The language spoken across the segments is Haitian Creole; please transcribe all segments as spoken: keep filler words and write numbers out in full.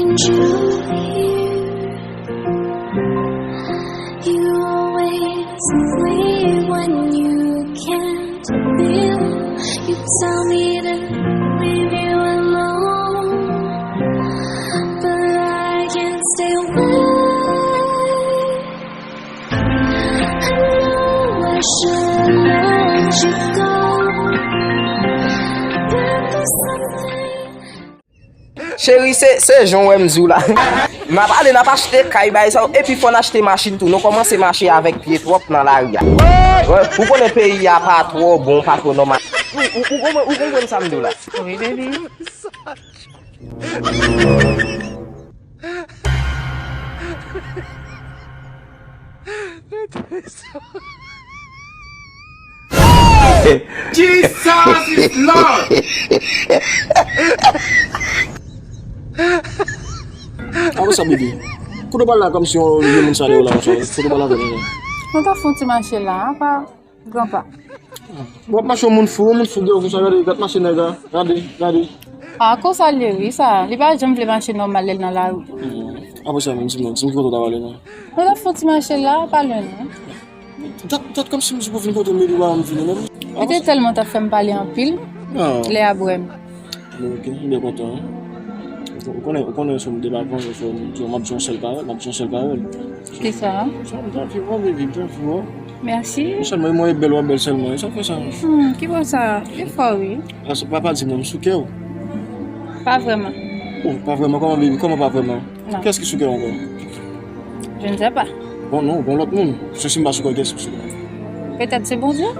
You always leave when you can't feel. You tell me to leave you alone, but I can't stay away. I know I should let you go, but there's something. Cheri, se, se jan w wè m di w la. M ap ale, n ap achte kay, bay sa yo. Epi fò n achte machin tou. Nou kòmanse mache avèk pye twòp nan lari a. Wè, ou konnen peyi a pa twò bon, pa twò nòmal. Ou, ou, ou konprann, ou konprann sa m di w la? Wi, baby. Jesus is Lord! A wè sa, bebe? Kote w pral la kòmsi yon vye moun sa dèyè w la konsa? Kote w pral avè l la? Mwen ta fè yon ti mache la, apa, granpa. W ap mache yon moun fou, yon moun fou dèyè w konsa, gade, gade mache nèg la, gade, gade. A, konsa l ye wi sa. Li pa janm vle mache nòmal lè l nan lari. Apre sa menm, di m non, di m ki kote w ta pral la. Mwen ta fè yon ti mache la, pa lwen non. Dat, dat kòmsi m di pou vin kote m, epi w pa janm vini menm. Li te tèlman t ap fè m pale anpil. Ah. Lè a bwè m. Ok, m byen kontan. Ou konnen, ou konnen sou m depi avan, m ap di yon sèl pawòl, m ap di yon sèl pawòl. Kisa? Sa m ta fè, wè, baby, m ta fè, wè. Mèsi. Sèlman, mwen e bèl, w ap bèl sèlman, e sa k fè sa. Hmm, ki bò sa? E fò wi. Ah, se pa, pa di m non, m sou kè w. Pa vrèman. Oh, pa vrèman, kòman, baby, kòman pa vrèman? Non. Kiyès ki sou kè w ankò? Je ne sais pas. Bon, non, bon lòt moun. Se si m pa sou kè w, kiyès ki sou kè w? Petèt se Bondye.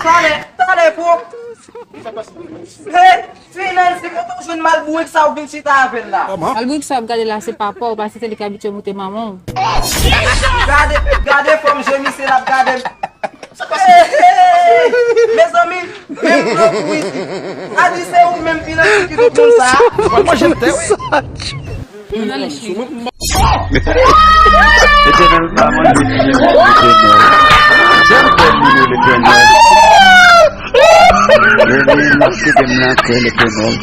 Talè, talè, bro. Hey, Finance, kote w jwenn malbourik sa w vin chita avè l la? Malbourik sa w ap gade la, se papa w, paske se li k abitye moute manman w. Gade, gade fòm jemi se l ap gade m. Hey, hey, mezanmi, menm pran kou isi. A di se ou menm Finance ki tout moun sa a? Mwen manje m tè wi. Letènèl pa manje ti moun Letènèl. Letènèl. Lè li maske m nan kè Letènèl.